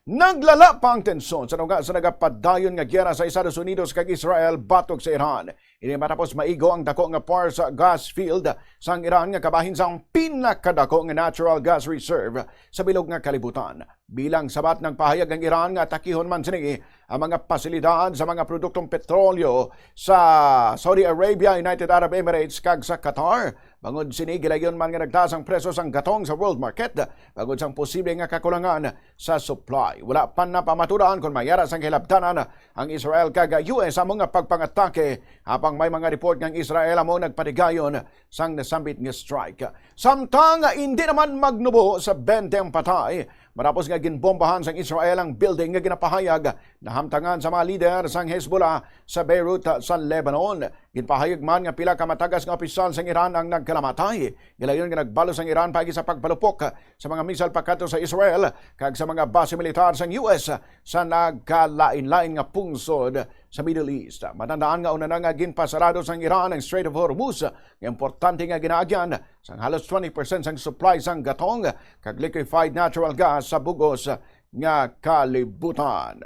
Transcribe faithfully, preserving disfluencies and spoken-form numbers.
Naglala pa ang tensyon sa tunga sa nagapadayon nga giyera sa Estados Unidos kag Israel batok sa Iran. Ini matapos maigo ang dako nga Pars gas field sang Iran nga kabahin sang pinakadako nga natural gas reserve sa bilog nga kalibutan. Bilang sabat, nagpahayag ang Iran nga atakihon man sini ang mga pasilidad sa mga produktong petrolyo sa Saudi Arabia, United Arab Emirates kag sa Qatar. Bangod sini, gilayon man nga nagtaas ang presyo sang gatong sa world market bangod sang posible nga kakulangan sa supply. Wala pa napamatudan kon mayara sang hilabtanan ang Israel kag U S amo nga pagpangatake, apang may mga report nga ang Israel amo nagpatigayon sang nasambit nga strike. Samtang hindi naman magnubo sa bente ang patay, matapos nga ginbombahan sang Israel ang building nga ginapahayag nahamtangan sa mga lider sang Hezbollah sa Beirut sa Lebanon. Ginpahayag man nga pila ka matagas nga opisyal sang Iran ang nagkalamatay. Gilayon nga nagbalos ang Iran paagi sa pagpalupok sa mga missile pakadto sa Israel kag sa mga base militar sang U S sa nagkalain-lain nga pungsod sa Middle East. Matandaan nga una na nga ginpasarado sang Iran ang Strait of Hormuz, nga importante nga ginaagyan sang halos twenty percent sang supply sang gatong kag liquefied natural gas sa bug-os nga kalibutan.